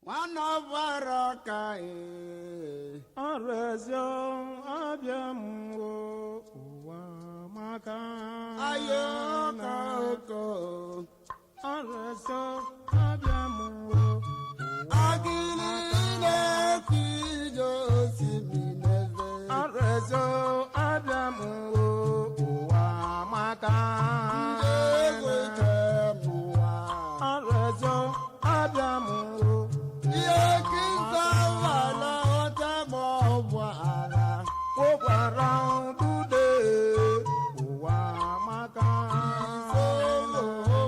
Nwanne ọbara ka ee. Arụezi abịa m o, ụwa maka. Ayo ka oko. Arụezi abịa m o. Agịrị na-ekwu ije osimiri n'eze. Arụezi abịa m o, ụwa maka. Ndị egwu ike mụwa. Arụezi abịa m o. Ihe kịta wala ọcha ma ọ bụ ara. Ụkwara dude ụwa maka. Solo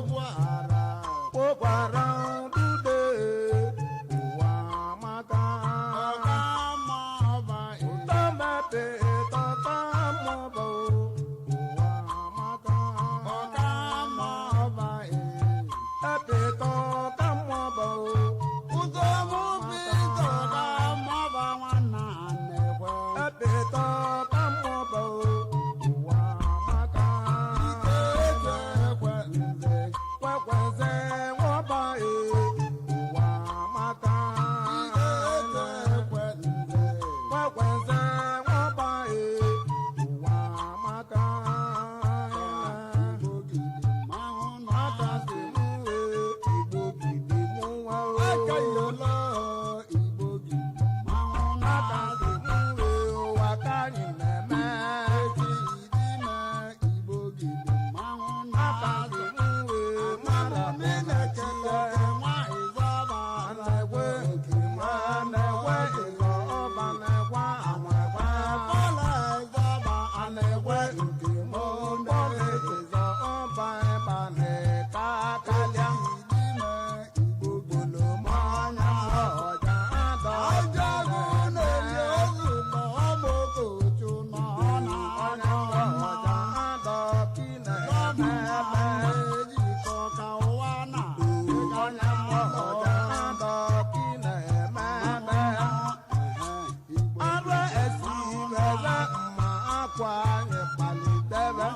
bụ ara. Ụkwara dude ụwa maka. Ọka ma ọba ee. Tọmate tọta mọbụ ụwa maka. Ọka ma ọba ee. Epe tọta mọbụ. Ụzọ mụ bi tọka mọba nwanna na-ekwe. Epe tọta mọbụ ụwa maka. Ike eji ekwe nze. Kwekweze nwọba e ụwa maka. Ike eji ekwe nze. Kwekweze nwọba e ụwa maka. Igbo gidi mmanwụ Aka na-azụ. si mụ e Igbo gidi mụ nwa o. Aka yọlọ Igbo gidi mmanwụ Aka na-azụ. si mụ e ụwa ka anyị na-eme. Echi idime Igbo gidi mmanwụ Aka na-azụ. si mụ e mara Minekele nwa ịzọba. na-ekwe nke ma na-ekwe ịzọ ọba na-ekwe anwekwe. Bọ́lá ịzọba. A na-ekwe nke mụ mkpọrọ ịzọ ọba ịba na-eka kalịa. Idime Igbo gidi Mmanya ọja adọ. Ajagu na-eli ozu ma ọ bụ okochu na ọ Ọnya na-akọ ọja adọ ki na-eme ebe. Ejikọ ka ụwa na Ọnya ọja adọ ki na-eme ebe. Arụ esi were mma akwa anyị kpalitebe.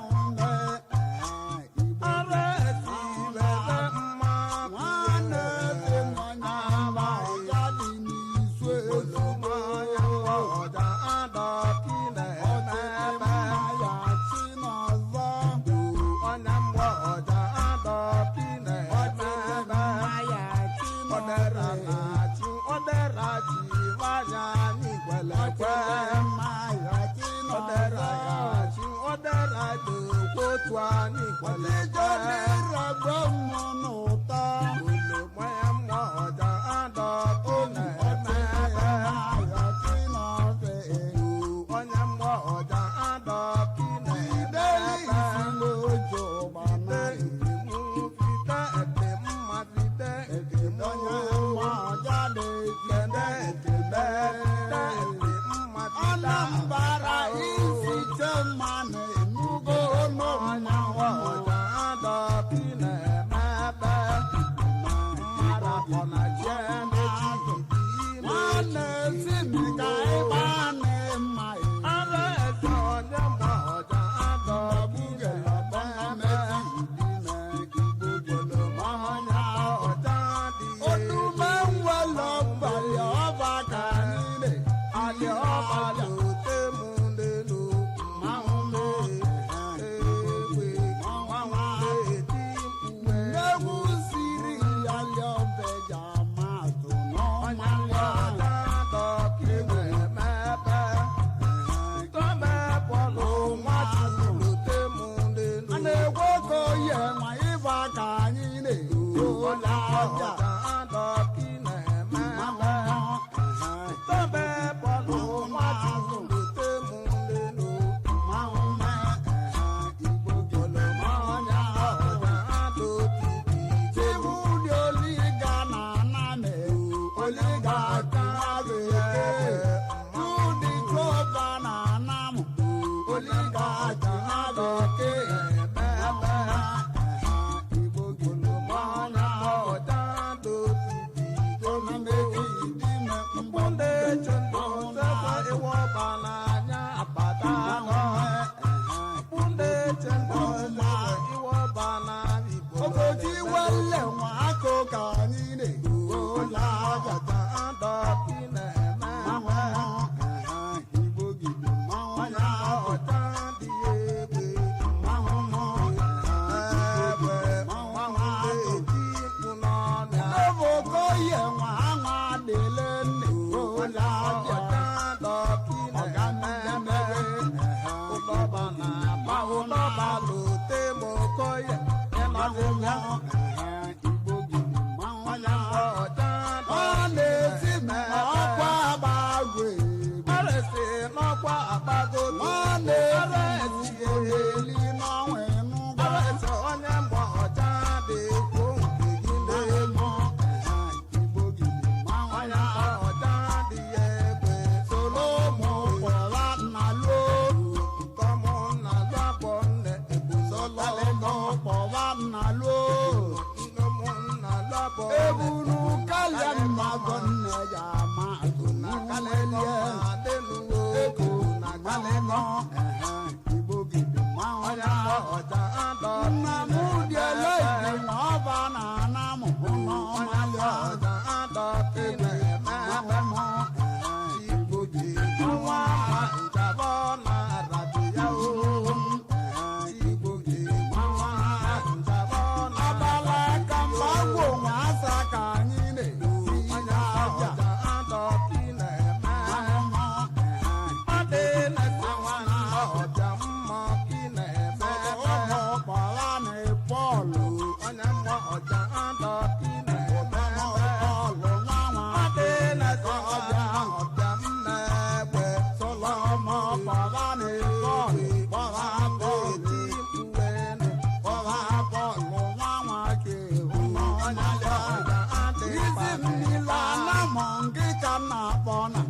Arụ esi were mma Nwanne eze mmanya ma ọja dị n'isu ezu Mmanya ọja adọ ki na-eme ebe. ya chi n'ọzọ Ọnya mgbe ọja adọ ki na-eme ebe. ya chi Ọdera n'ọzọ na-achị ọdera chi nwanyị anyị kwele kwe. ya chi Ọdera n'ọzọ ya chi ọdera dokwu otu anyị kwele Ọdịjọ kwe. n'ịragbo mmụ n'ụtọ Mmanya mgbe ọja adọ ki na-eme ebe. ya chi n'ọzọ Ọnya mgbe ọja adọ ki na-eme Ideli ebe. isi n'ojo gbana Fite ete mma fite ete Onye mma. nwa ọja dị Kede ete be fite ete mma fite. Anambra isi chema na enugo Ọnya mgbe ọja adọ ki na-eme ebe. Mara ọ na je n'echi Nwanne si mi ka ịgba na mma Ara ete onye mgbe ọja adọ ki na-eme ebe. Ọnya ọja dị Odume nwere ọbalị ọba ka niile Ali ọba lòtẹ́ mú lẹ́nu mmanwụ egbe mmanwụ eti mkpuwe. N'egwu siri ya lịọbeja ma Na-esi m ọkwa agbagwe nwanne eli n'ọnwa enugwu. Ebunu kalịa mmadụ nne ya ma na kalịa eko na kalịa igbo gidi mmanwụ nna m dị ele ike na ọba na ana m hụ n'ọmalịa abala ka mgbagwo nwa asa ka anyị na-esi aja. Kpọla na Pọlụ Pọlụ nwa Sọlọmọ kpọla na Pọlụ kpọla Pọlụ kpọla Pọlụ nwa nwa ke hụ n'ọmalịa. Isi mmiri anamọ nke ka m na-akpọ na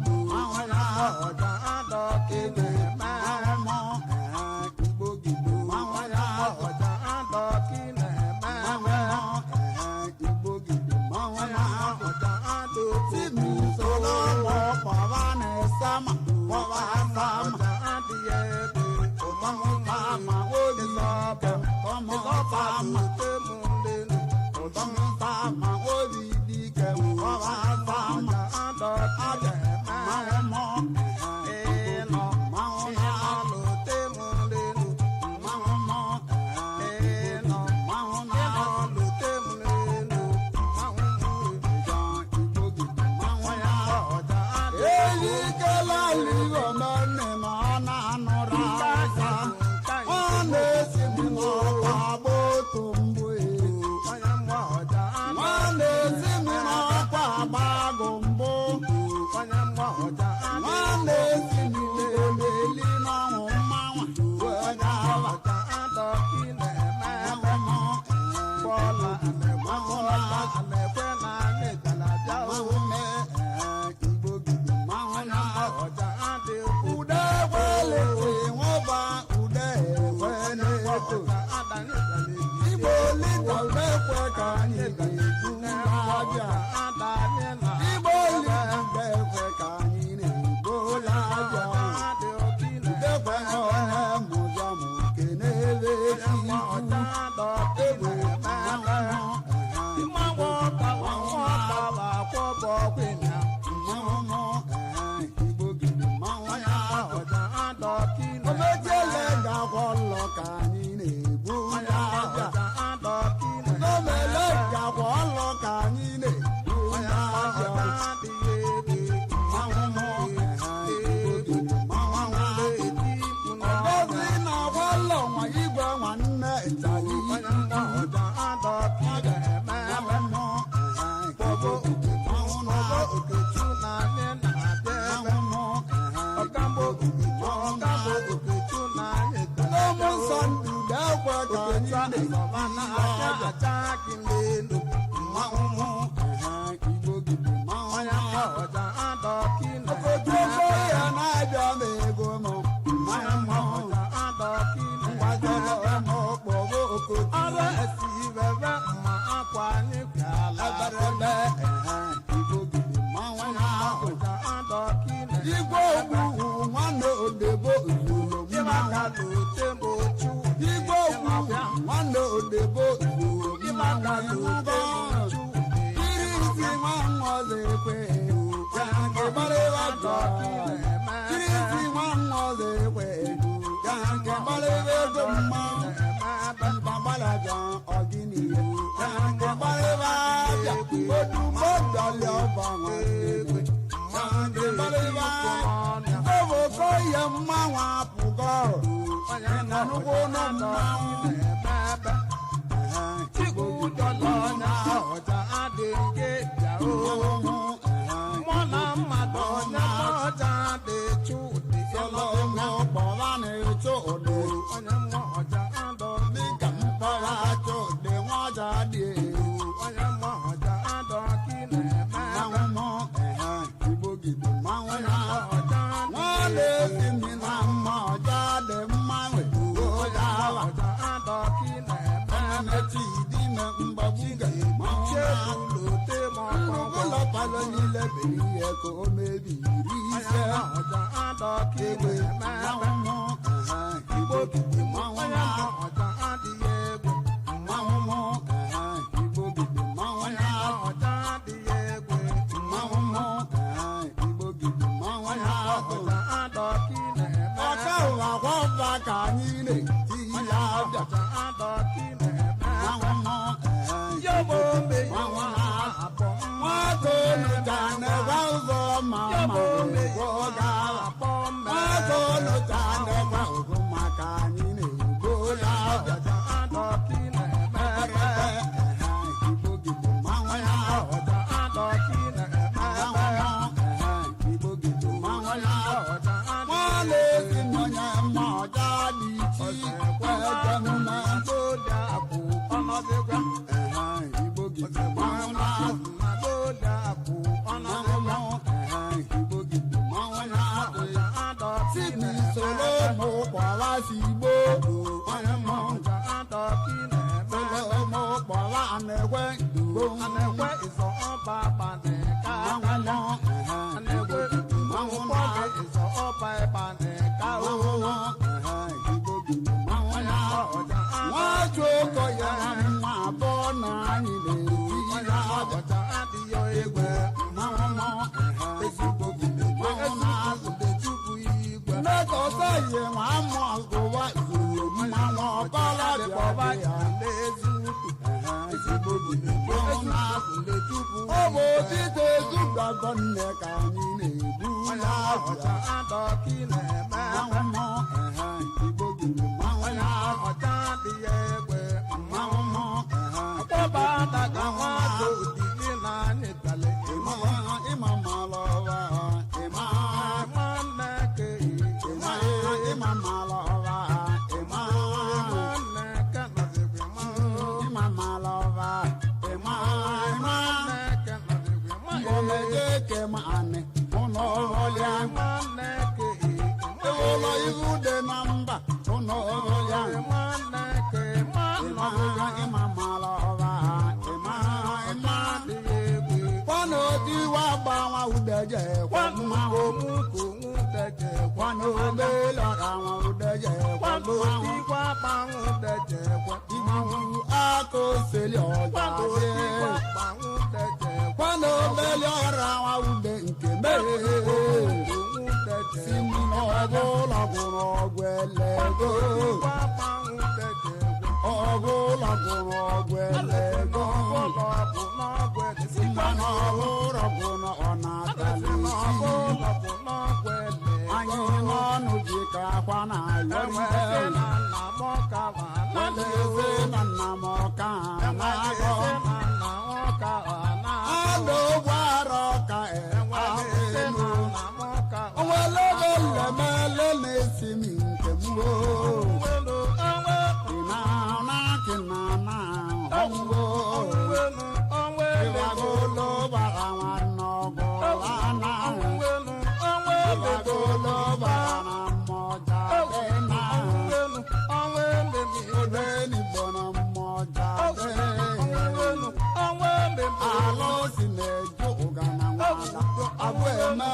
Igbo lita udekwe ka anyị ga-ebu abịa. Igbo lita udekwe ka anyị na-ebu abịa. Udekwe ọha mụzọ mụ kenele chi egbe. Omejele ga-akwọ ụlọ ka anyị na-ebu abịa. Omele ga-akwọ ụlọ ka anyị na-ebu abịa. Ọgọzi na-agwa ụlọ nwa igwe nwanne ịchali. N'ụmụ nsọ ndụ dekwe ka anyị na-ebu Okooko ya na-abịa m ego m mkpọrọ okooko igwe ogwu nwanne odebo zuru mmanwụ. Igwe ogwu nwanne odebo zuru mmanwụ. Iri isi nwa nwa ekwe ya nke gbarịwa jọ. Iri isi nwa nwa ekwe ya nke gbarịwa ego mmanwụ. Ìbàgbàlajà ọ̀gìnì ya nke gbarịwa abịa. Odùmọ̀dọ̀lẹ̀ ọba wọn ya nke gbarịwa. Owó ihe mmanwụ apụgo. Nnukwu ụlọ mmanwụ. Onwere niile bere ihe ka o mebiri ise. Egbe mmanwụ Igbo gidi mmanwụ na mmanwụ Igbo gidi mmanwụ na mmanwụ Igbo gidi mmanwụ na ọka ụwa gwọba ka anyị na-eti ya abịa mmanwụ mmanwụ na nwata olu ka na-egwe ụzọ ma ma ga nwata olu ka na-egwe ụzọ maka anyị na-ego ya abịa. Igbo gidi mmanwụ na Igbo gidi mmanwụ na nwanne ezi nọnye mma ọja dị iche ekwe emume. Igbo gidi mmanwụ na Igbo gidi mmanwụ na Sidney Solomo kpọwa si Igbo onye mmanwụ Solomo kpọwa na-ekwe Igbo mmanwụ Igbo gidi mmanwụ na nwachukwu ya mma abụọ na anyị na-eti ya abịa egwe mmanwụ ezigbo gidi mmanwụ na-azụ mmekọta ihe nwa amụ ụwa zuru mmanwụ ọkọla bịa ya ezigbo gidi mmanwụ na-azụ ọ bụ otite ezugbago nne ka anyị na-ebu ya abịa mmanwụ Igbo gidi mmanwụ na-azụ mmanwụ Ụlọ ihu dị na mba ụlọ ya ịma mara ọba ịma ịma kwano tiwa gbanwa udeje kwa mmanwụ kwano belọra nwa udeje kwa mmanwụ iwu aka oseli ọja sie kwano belọra nwa ude nke mee si n'ọbụla gwụrụ ọgwụ elego ọbụla gwụrụ ọgwụ elego mmanụ ọhụrụ bụ na ọ na-atalị isi anyị n'ọnụ ji ka akwa na-ayọ ihe eze na nna m ọka na-agọ anụ ogbu arọ ka enu onwelebe lemele na-esi m nke m oo ị na-ana kị na na ọnwụ ịwagolo gbara nwanne ọgụ ana ịwagolo gbara na mmọja dị na odenigbo na mmọja dị alụ si na-eju ụga na nwada abụ eme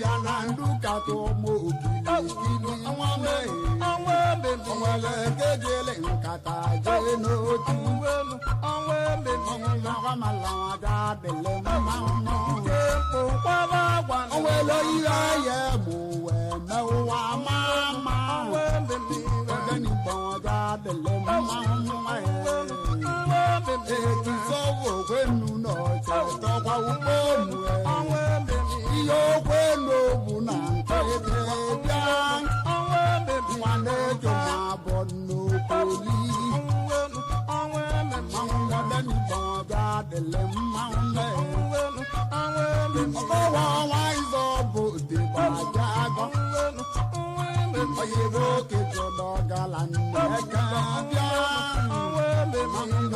ya na ndukata ụmụ okilikili nwa mee onwere nke jele nkata jee n'otu onwere ihe ya mụ wee mewụwa maa mma odenigbo ọja dịlị mma nwa etu sọvụ okwenu n'ọcha tọkwa ụgbọelu ihe okwenu bụ na nke bịa nwanne ejo ma abọ n'okoli mmanwụ odenigbo ọja dịlị mma nwa ọkọwa ọnwa ịzọ bụ dịgba aja agọ oyibo kejọdọ gala nneka bịa mmanwụ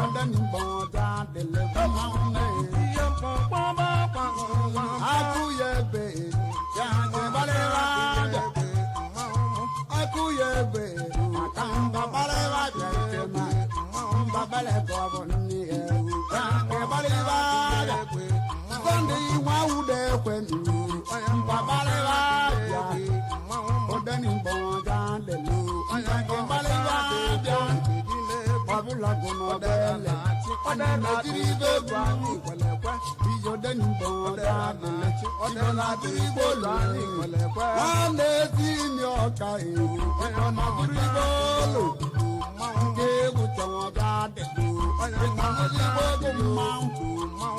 odenigbo ọja dịlị mma nwa akụ ya ebe ya gbalịwa bịa akụ ya ebe maka mba gbalịwa bịa ike ma mba gbalị bụ ọ bụ nne ya ya gbalịwa bịa. Sọnde nwa ude ekwe mgbabalịba bịa odenigbo ga lelu mgbabalịba bịa ọbụla gụ n'ọbele ọdịnadịrị ibe egwu anyị ije odenigbo ga lele ọdịnadịrị igbo lu nwanne ezi imi ọka ewu ọdịnadịrị igbo olu nke egwu chọwọ ga delu ọdịnadịrị igbo egwu mmanwụ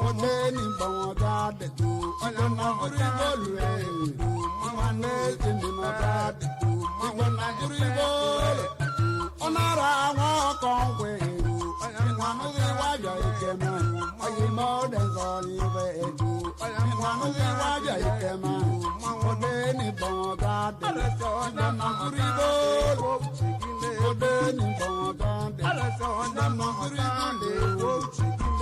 odenigbo ga delu ọdịnadịrị igbo lu nwanne ezi imi ọka delu ọdịnadịrị igbo olu ọ nara nwa ọkọ nkwe ịnwanụghị wabịa ikeme oyime ode nzọ n'ibe eju ịnwanụghị wabịa ikeme odenigbo ga delu ọdịnadịrị igbo olu odenigbo ga delu ọdịnadịrị igbo olu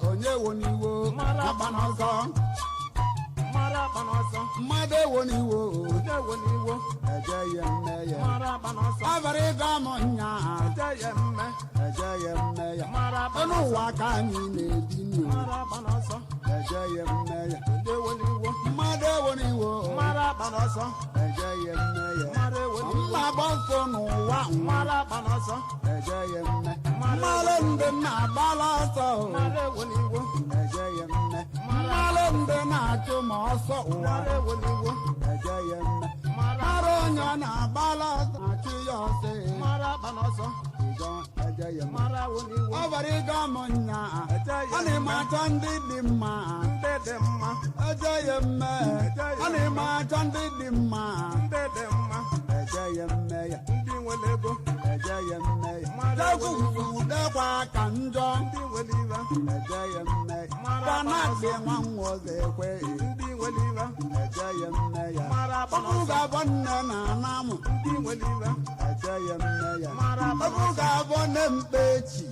Onye wo n'iwo agba n'ọsọ mmadụ ewo n'iwo eje ya mme ya abara ịga m nya eje ya mme ya ọnụ ụwa ka anyị na-ebi nụ eje ya mme ya mmadụ ewo n'iwo eje ya mme ya mma gba ọsọ n'ụwa nwa eje ya mme mmalụ ndị na-agbala ọsọ eje ya mme mmalụ ndị na-achụ ma ọsọ ụwa eje ya mme mara onye na-agbala ọsọ na-achụ ya ọsọ ịjọ eje ya mme ọ bara ịga m nya ọ na-eme achọ ndị dị mma eje ya mme ọ na-eme achọ ndị dị mma eje ya mme ya eje ya mme ya degwugwu ka njọ eje ya mme ya banadị nwa nwoze ekwe eje ya mme ya ọbụ ga-abọ nne na ana mụ eje ya mme ya ọbụ ga-abọ nne mkpechi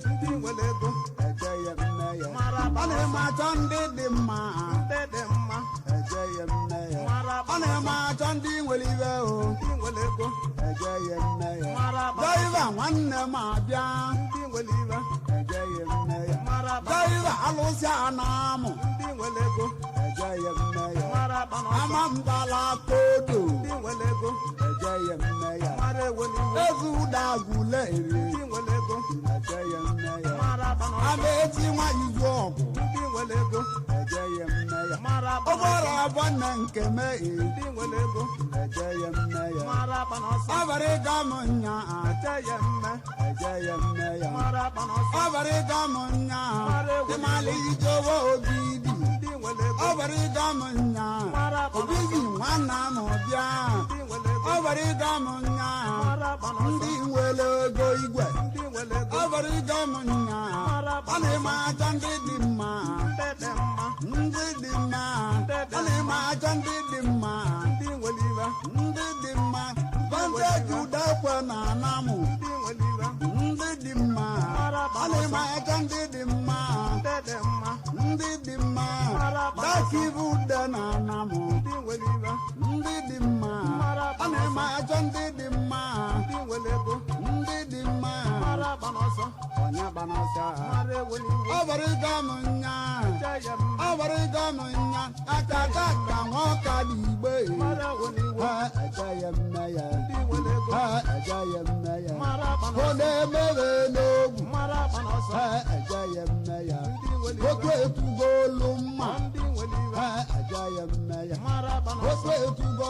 eje ya mme ya ọ na-eme achọ ndị dị mma eje ya mme ya ọ na-eme achọ ndị nwere iwe o eje ya mme ya daiva nwanne m abịa eje ya mme ya daiva alụsị a na-amụ eje ya mme ya ama mbala kodo eje ya mme ya ezi ụda agwụla eri eje ya mme ya ama eti nwa izu ọgụ eje ya mme ya ọbọrọ abọ nne nke mee eje ya mme ya ọbara ịga m nya eje ya mme ya ọbara ịga m nya ịmala ijewe obi dị ọbara ịga m nya obi gị nwanna m bịa ọbara ịga m nya ndị nwere ego igwe ọbara ịga m nya ọ na-eme aja ndị dị mma ndị dị mma Dakivu ude na anamụ. Ndị nwere iwe. Ndị dị mma. A na-eme ajọ ndị dị mma. Ndị nwere ego. Ndị dị mma. Mara agba n'ọsọ. Onye gbanasịa. Mara ewe n'iwe. Ọ bara ịga m nya. Eche ya mma. Ọ bara ịga m nya. Aka aka ka nwa ọka dị igbe. Mara ewe n'iwe. Ha eje ya mme ya. Ndị nwere ego. Ha eje ya mme ya. Mara agba Ọ n'ọsọ. na-emeghe n'ogwu. Mara agba n'ọsọ. Ha eje ya mme ya. Ndị nwere iwe. Otu etugo olu mma. Ndị nwere iwe. Ha eje ya mme ya. Mara agba n'ọsọ. Otu etugo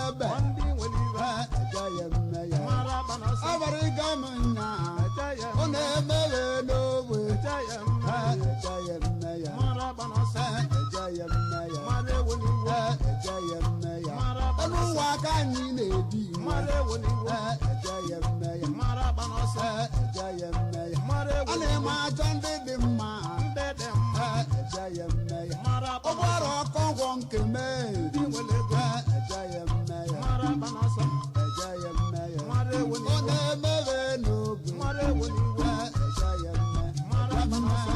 ebe. Ndị nwere iwe. Ha eje ya mme ya. Mara agba n'ọsọ. Ọ bara ịga m nya. Eche ya Ọ mma. na-emeghe n'ogwe. Eche ya mma. Ha eje ya mme ya. Mara agba n'ọsọ. Ha eje ya mme ya. Mara ewe n'iwe. Ha eje ya mme ya. Mara agba Ọnụ n'ọsọ. ụwa aka anyị na-ebi nwa. Mara ewe n'iwe. Ha eje ya mme ya. Mara agba n'ọsọ. Ha eje ya mme ya. Mara ewe A n'iwe. na-eme ajọ ndị dị mma. Ndị dị mma. Ha eje ya mme ya. Mara agba Ọ n'ọsọ. gbara ọkọ ngwọ nke mee. Ndị nwere ego. Ha eje ya mme ya. Mara agba n'ọsọ. Eje ya mme ya. Mara ewe Ọ n'iwe. na-emeghe n'obi. Mara ewe n'iwe. Ha eje ya mme. Mara agba n'ọsọ.